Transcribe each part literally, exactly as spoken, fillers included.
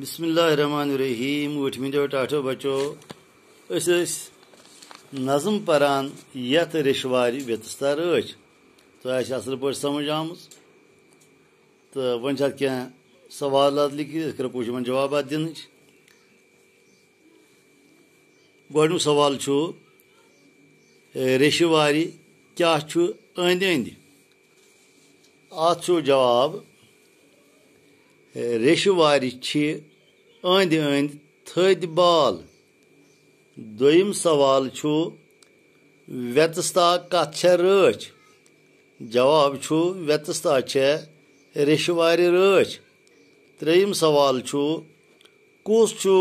بسم اللہ الرحمن الرحیم۔ ٲٹھمہِ دۄہ ٹاٹھو بچو، أسۍ ٲسۍ نظم پران یتھ ریٚشوارِ ویتستا رٲچھ۔ تۄہہِ آسہِ اصل پٲٹھۍ سمجھ آمٕژ۔ تہٕ وۄنۍ چھِ اتھ کینٛہہ سوالات لیکھِتھ، أسۍ کرو کوٗشِش یِمن جوابات دِنٕچ۔ گۄڈٕنیُک سوال چھُ، ریٚشوارِ کیٛاہ چھُ أنٛدۍ أنٛدۍ؟ اتھ چھُ جواب، ریٚشوارِ چھِ أنٛدۍ أنٛدۍ تھٔدۍ بال۔ دوٚیِم سوال چھُ، ویتستا کتھ چھےٚ رٲچھ؟ جواب چھُ، ویتستا چھےٚ ریٚشوارِ رٲچھ۔ ترٛیٚیِم سوال چھُ، کُس چھُ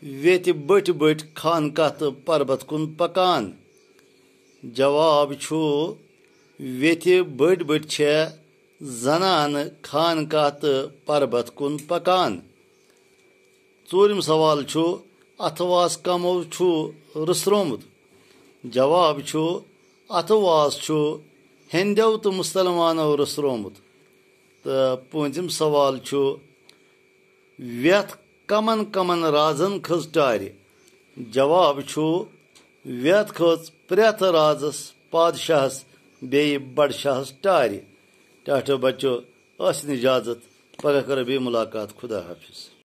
ویتہِ بٔٹۍ بٔٹۍ خانقاہ تہٕ پربت کُن پکان؟ جواب چھُ، ویتہِ بٔٹۍ بٔٹۍ چھےٚ زنانہٕ خانقاہ تہٕ پربت کُن پکان۔ ژوٗرِم سوال چھُ، اَتھٕ واس کمو چھُ رٔژھرومُت؟ جواب چھُ، اَتھٕ واس چھُ ہیٚندیو تہٕ مُسلمانو رٔژھرومُت۔ تہٕ پوٗنٛژِم سوال چھُ، ویتھ کمن کمن رازن کھٔژ ٹارِ؟ جواب چھُ، ویتھ کھٔژ پرٛٮ۪تھ رازس، پادشاہس بیٚیہِ بڈشاہس ٹارِ۔ ٹاٹھو بچو، ٲسِن اجازت، پگاہ کرو بیٚیہِ مُلاقات۔ خدا حافظ۔